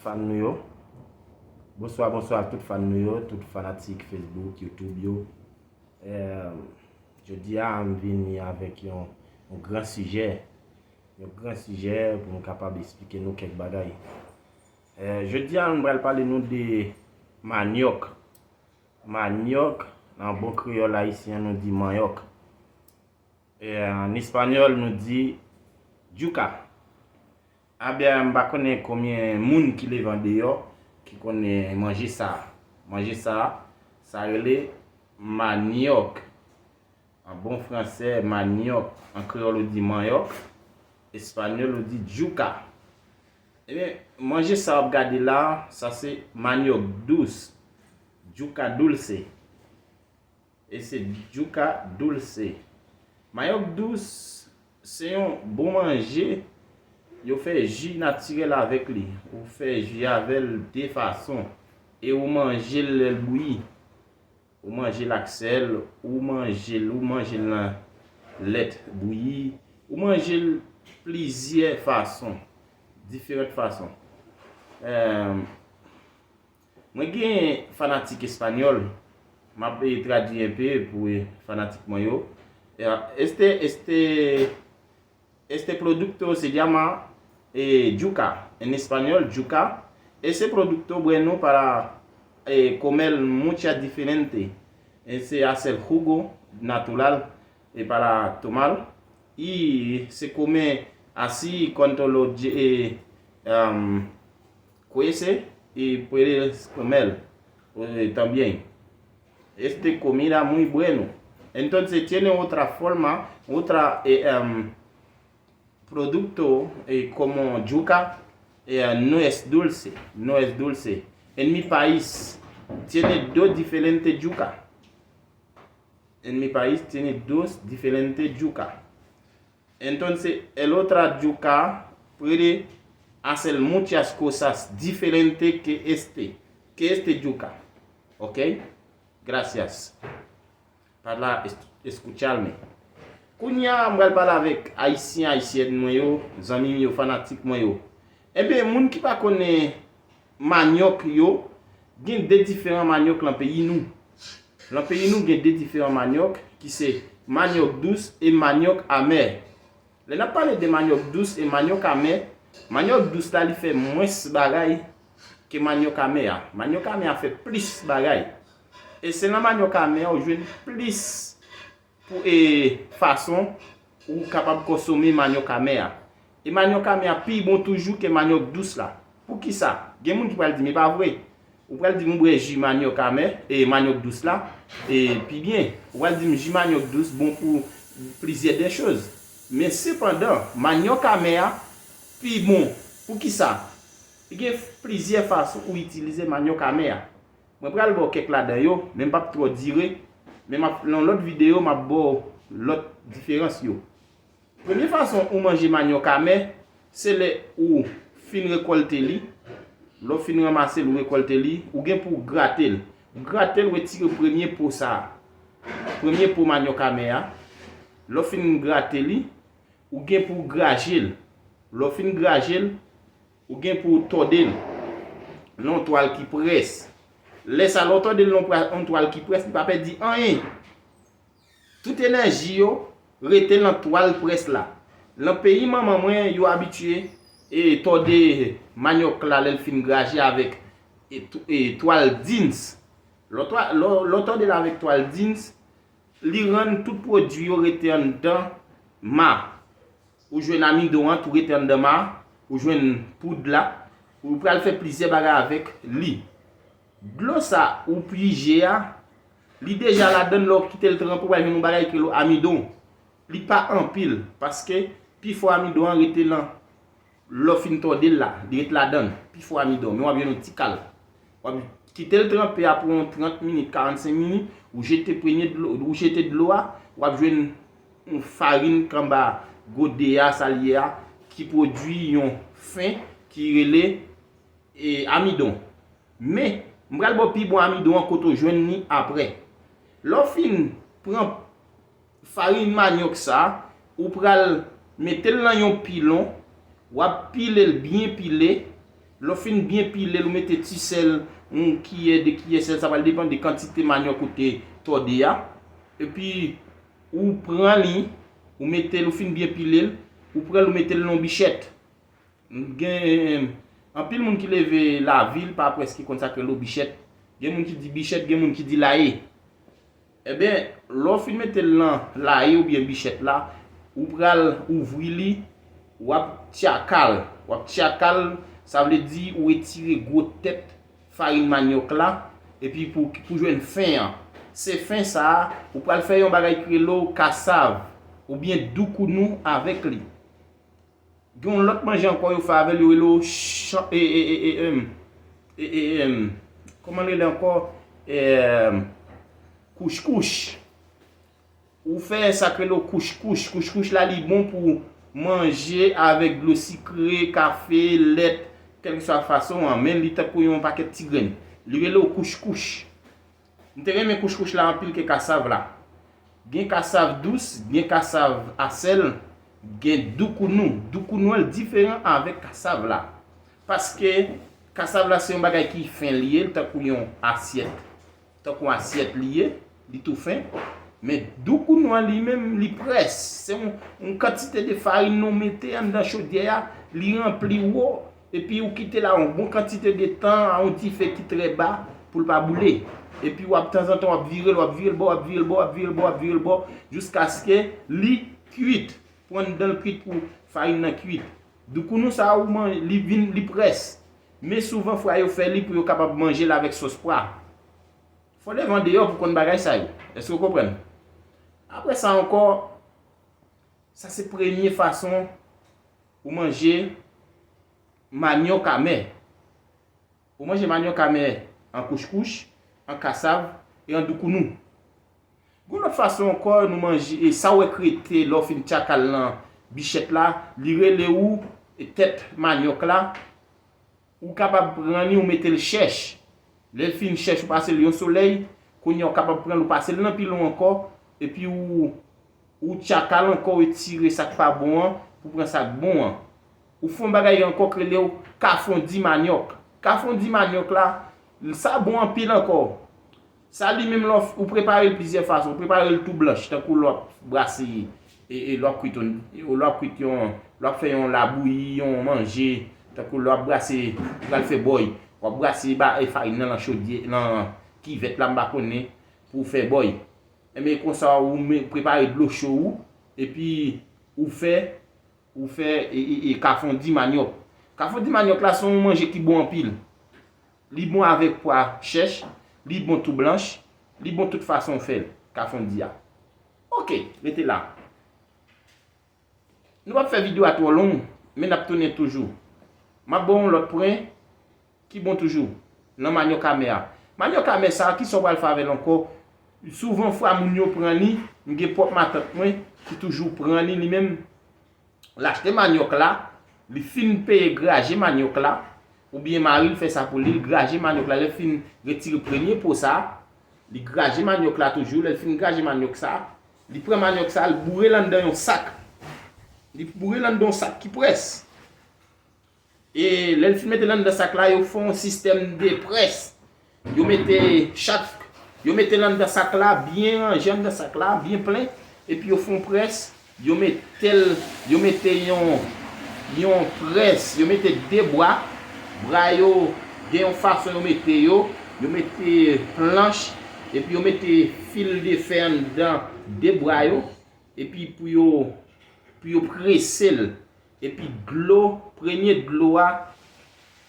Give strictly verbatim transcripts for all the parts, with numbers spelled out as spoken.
Fan nou yo. Bonswa, bonswa tout fan nou yo, tout fanatik Facebook, YouTube yo. Eh, jodi a, m vini avèk yon, yon gran sijè. Yon gran sijè pou m kapab esplike nou kèk bagay. Eh, jodi a, m pral pale nou de manyòk. Manyòk, nan bon kreyòl ayisyen, nou di manyòk. E, an espanyòl, nou di yuca. Abyen, m pa konnen konbyen moun ki leve andeyò ki konnen manje sa. Manje sa, sa rele manyòk. An bon fransè, manyòk. An kreyòl, ou di manyòk. Espanyòl, ou di yuca. Ebyen, manje sa w ap gade la, sa se manyòk dous. Yuca dulce. E se yuca dulce. Manyòk dous, se yon bon manje. Yo fè ji natirèl avèk li. Ou fè ji avè l de fason. E ou manje l lè l bouyi. Ou manje l ak sèl, ou manje l, ou manje l nan lèt bouyi, ou manje l plizyè fason, diferan fason. Eh, mwen gen fanatik espanyòl, m ap, eh, tradui enpe pou, eh, fanatik mwen yo. Eh, este, este, Este producto se llama, eh, yuca, en español, yuca. Ese produkto bueno para, eh, comer muchas diferente. Eh, se hace el jugo natural, eh, para tomar. Y se come así cuando lo ye-, eh, um, cuece y puedes comer, eh, también. Este comida muy bueno. Entonces tiene otra forma, otra, eh, em, producto, eh, como yuca, eh, no es dulce, no es dulce. En mi país tiene dos diferentes yuca. En mi país tiene dos diferentes yuca. Entonces, el otra yuca puede hacer muchas cosas diferente que este, que este yuca. ¿Ok? Gracias. Para es-, escucharme. Kounye a, m pral pale avèk Ayisyen, Ayisyèn mwen yo, zanmi m yo, fanatik mwen yo. Enben, moun ki pa konnen manyòk yo, gen de diferan manyòk lan peyi nou. Lan peyi nou, gen de diferan manyòk, ki se manyòk dous e manyòk amè. Lè n ap pale de manyòk dous e manyòk amè, manyòk dous la, li fè mwens bagay ke manyòk amè a. Manyòk amè a fè plis bagay. E se nan manyòk amè a ou jwenn plis pou, e, fason ou kapab konsome manyòk amè a. E manyòk amè a pi bon toujou ke manyòk dous la. Poukisa? Gen moun ki pral di m, "E pa vre." Ou pral di m ou bwè ji manyòk amè, e manyòk dous la, e pi byen. Ou pral di m ji manyòk dous bon pou plizyè de choz. Men sepandan, manyòk amè a pi bon. Poukisa? Gen plizyè fason ou itilize manyòk amè a. Mwen pral ba w kèk ladan yo, men m p ap twò dire, men m ap, nan lòt videyo, m ap ba w lòt diferans yo. Premye fason ou manje manyòk amè, se lè ou fin rekòlte li. Lè w fin ranmase l, ou rekòlte li, ou gen pou w grate l. Ou grate l, retire premye po sa a. Premye po manyòk amè a. Lè w fin grate li, ou gen pou w graje l. Lè w fin graje l, ou gen pou w tòde l nan yon twal ki près. Lè sa, lè w tòde l nan yon pra-, yon twal ki près, li pa pèdi anyen. Tout enèji yo rete nan twal près la. Nan peyi manman mwen, yo abitye, e, tòde manyòk la lè l fin graje avèk, e, tw-, e, twal dins. Lè w twa-, lè w, lè w tòde l avèk twal dins, li rann tout pwodui yo rete anndan ma. Ou jwenn amidon an tou rete anndan ma, ou jwenn poud la, ou pral fè plizyè bagay avèk li. Dlo sa ou pije a, li deja ladann, lè w kite l tranpe, ou pral jwenn yon bagay ki rele amidon. Li pa anpil, paske pifò amidon an rete nan, lè w fin tòde l la, li ret ladann, pifò amidon, men w ap jwenn yon ti kal. W ap kite l tranpe apre yon trant minit, karannsenk minit, ou jete premye dlo, ou jete dlo a, w ap jwenn yon farin k anba gode a, sa l ye a, ki pwodui yon fen ki rele, e, amidon. Men, m pral ba w pi bon amidon an kote w jwenn li apre. Lè w fin pran farin manyòk sa, ou pral mete l nan yon pilon, w ap pile l byen pile, Lè w fin byen pile l, ou mete ti sèl, yon kiyè, de kiyè sèl, sa pral depann de kantite manyòk ou te tòde a. Epi, ou pran li, ou mete l, ou fin byen pile l, ou pran l, ou mete l nan yon bichèt. Gen anpil moun ki leve lavil pa prèske konn sa k rele yon bichèt. Gen moun ki di bichèt, gen moun ki di laye. Ebyen, lè w fin mete l nan laye oubyen bichèt la, ou pral ouvri li, w ap tyaka l. W ap tyaka l, sa vle di ou retire gwo tèt farin manyòk la, epi pou, pou jwenn fen an. Se fen sa a, ou pral fè yon bagay ki rele w kasav, oubyen doukounou avèk li. Gen yon lòt manje ankò yo fè avè l, yo rele w chan, e, e, e, e, em, e, e, em, kòman l rele ankò? Em, kouchkouch. Ou fè sa k rele w kouchkouch. Kouchkouch la, li bon pou manje avèk dlo sikre, kafe, lèt, kèlkeswa fason an, men li tankou yon pakèt ti grenn. Li rele w kouchkouch. M te renmen kouchkouch la anpil ke kasav la. Gen kasav dous, gen kasav a sèl, gen doukounou. Doukounou an diferan avèk kasav la. Paske kasav la se yon bagay ki fen li ye, tankou yon asyèt. Tankou asyèt li ye, li tou fen. Men doukounou an li menm, li près. Se yon, yon kantite de farin nou mete anndan chodyè a, li ranpli wo, epi ou kite la yon bon kantite de tan a yon dife ki trè ba pou l pa boule. Epi w ap tanzantan w ap vire l, w ap vire l bò, w ap vire l bò, w ap vire l bò, w ap vire l bò, jiskaske li kwit. Pran anndan l kwit pou farin nan kwit. Doukounou sa a, ou man-, li vin, li près. Men souvan fwa yo fè li pou yo kapab manje l avèk sòs pwa. Fò leve andeyò pou konn bagay sa yo. Èske w konprann? Apre sa ankò, sa se premye fason ou manje manyòk amè. Ou manje manyòk amè an kouchkouch, an kasav e an doukounou. Gon lòt fason ankò nou manje, e sa w wè k rete lè w fin tchaka l nan bichèt la, li rele ou tèt manyòk la. Ou kapab pran li, ou mete l chèch. Lè l fin chèch, ou pase l yon solèy. Kounye a, ou kapab pran l, ou pase l nan pilon ankò. Epi ou, ou tchaka l ankò, ou retire sa k pa bon an, pou pran sa k bon an. Ou fè yon bagay ankò k rele w kafondi manyòk. Kafondi manyòk la, sa bon anpil ankò. Sa li menm, lè w, ou prepare l plizyè fason. Ou prepare l tou blanch, tankou lè w ap brase, e, e, lè w ap kwit yon, lè w ap kwit yon, lè w ap fè yon labouyi, yon manje, tankou lè w ap brase, ou pral fè bòy, w ap brase ba, e, farin nan, nan chodyè, nan kivèt la, m pa konnen, pou w fè bòy. Enben, konsa, ou me-, prepare dlo cho ou, epi ou fè ou fè, e, e, e, kafondi manyòk. Kafondi manyòk la se yon manje ki bon anpil. Li bon avèk pwa chèch, li bon tou blanch, li bon tout fason w fè l, kafondi a. Oke, rete la. Nou p ap fè videyo a twò long, men n ap tounen toujou. M ap ba w yon lòt pwen ki bon toujou nan manyòk amè a. Manyòk amè sa a, kisa w pral fè avè l ankò? Souvan fwa moun yo pran li, m gen pwòp matant mwen ki toujou pran li, li menm, l achte manyòk la, li fin peye graje manyòk la, oubyen mari l fè sa pou li, l graje manyòk la, lè l fin retire premye po sa, li graje manyòk la toujou, lè l fin graje manyòk sa, li pran manyòk sa, l boure l anndan yon sak. Li boure l anndan yon sak ki près. E lè l fin mete l anndan sak la, yo fè yon sistèm de près. Yo mete chak, yo mete l anndan sak la, byen ranje anndan sak la, byen plen. Epi yo fè yon près, yo mete l, yo mete yon, yon près, yo mete de bwa, bra yo, gen yon fason yo mete yo, yo mete planch, epi yo mete fil de fè anndan de bwa yo, epi pou yo, pou yo prese l. Epi dlo, premye dlo a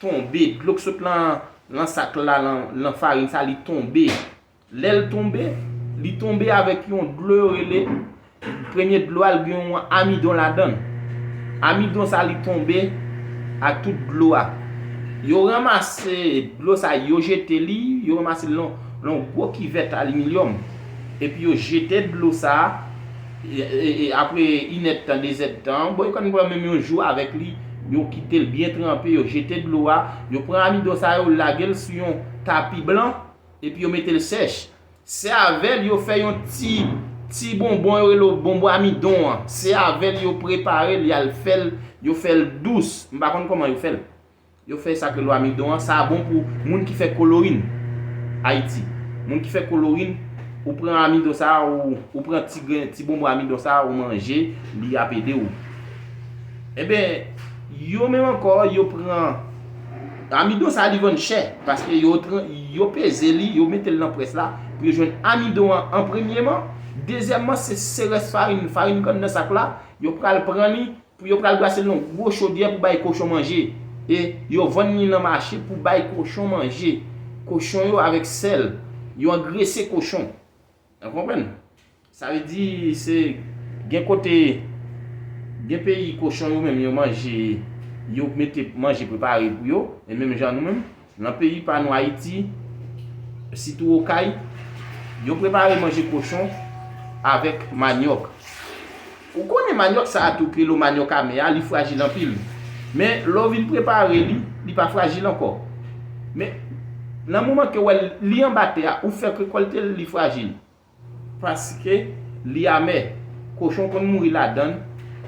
tonbe, dlo k sot lan, lan sak la, lan, lan farin sa, li tonbe. Lè l tonbe, li tonbe avèk yon dlo yo rele, premye dlo a, l gen yon amidon ladan l. Amidon sa, li tonbe ak tout dlo a. Yo ranmase dlo sa, yo jete li, yo ranmase l lan, lan yon gwo kivèt alimilyòm. Epi yo jete dlo sa, e, e, e, apre inèdtan, dezèdtan, bon, yo konn pran menm yon jou avèk li, yo kite l byen tranpe, yo jete dlo a, yo pran amidon sa, yo lage l sou yon tapi blan, epi yo mete l sèch. Se avè l yo fè yon ti, ti bonbon, yo rele bonbon amidon an. Se avè l yo prepare l, y al fè l, yo fè l dous. M pa konn kòman yo fè l. Yo fè sa k rele amidon an, sa bon pou moun ki fè kolorin. Ayiti. Moun ki fè kolorin, ou pran amidon sa, ou, ou pran ti grenn, ti bonbon amidon sa, ou manje, li ap ede w. Enben, yo menm ankò, yo pran amidon sa, li vann chè, paske yo, tran- yo peze li, yo mete l nan près la, pou yo jwenn amidon an, an premyeman. Dezyèmman, se, se rès farin, farin k anndan sak la, yo pral pran li, pou yo pral brase l nan gwo chodyè pou bay kochon manje. E yo vann li nan mache pou bay kochon manje. Kochon yo avèk sèl, yo angrese kochon. Ou konprann? Sa vle di se gen kote, gen peyi kochon yo menm yo manje, yo mete manje prepare pou yo, e menm jan nou menm, nan peyi pa nou Ayiti, sitou Okay, yo prepare manje kochon avèk manyòk. Ou konnen manyòk sa a tou k rele manyòk amè a, li frajil anpil. Men lè w vin prepare li, li pa frajil ankò. Men nan moman ke w wè li anba tè a, ou fèk rekòlte l, li frajil. Paske li amè. Kochon konn mouri ladan l.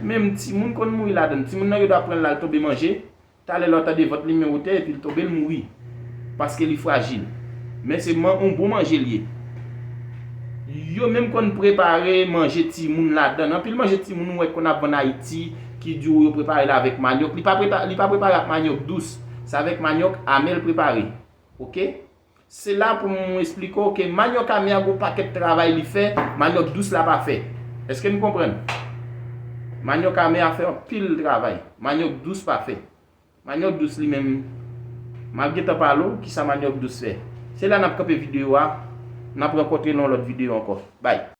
Menm timoun konn mouri ladan l. Timoun nan yo dwa pran l al tonbe manje. Talè lè w tande vant li men wotè epi l tonbe l mouri. Paske li frajil. Men se man, yon bon manje l ye. Yo menm konn prepare manje timoun ladan l. Anpil manje timoun ou wè konn ap vann Ayiti, ki di w yo prepare l avèk manyòk. Li pa prepa- li pa prepare ak manyòk dous. Se avèk manyòk amè l prepare. Oke? Se la pou m esplike w ke manyòk amè a gon pakèt travay li fè, manyòk dous la pa fè. Èske n konprann? Manyòk amè a fè anpil travay. Manyòk dous pa fè. Manyòk dous li menm, m ap gentan pale w kisa manyòk dous fè. Se la n ap kanpe videyo a, n ap rankontre nan yon lòt videyo ankò. Bay.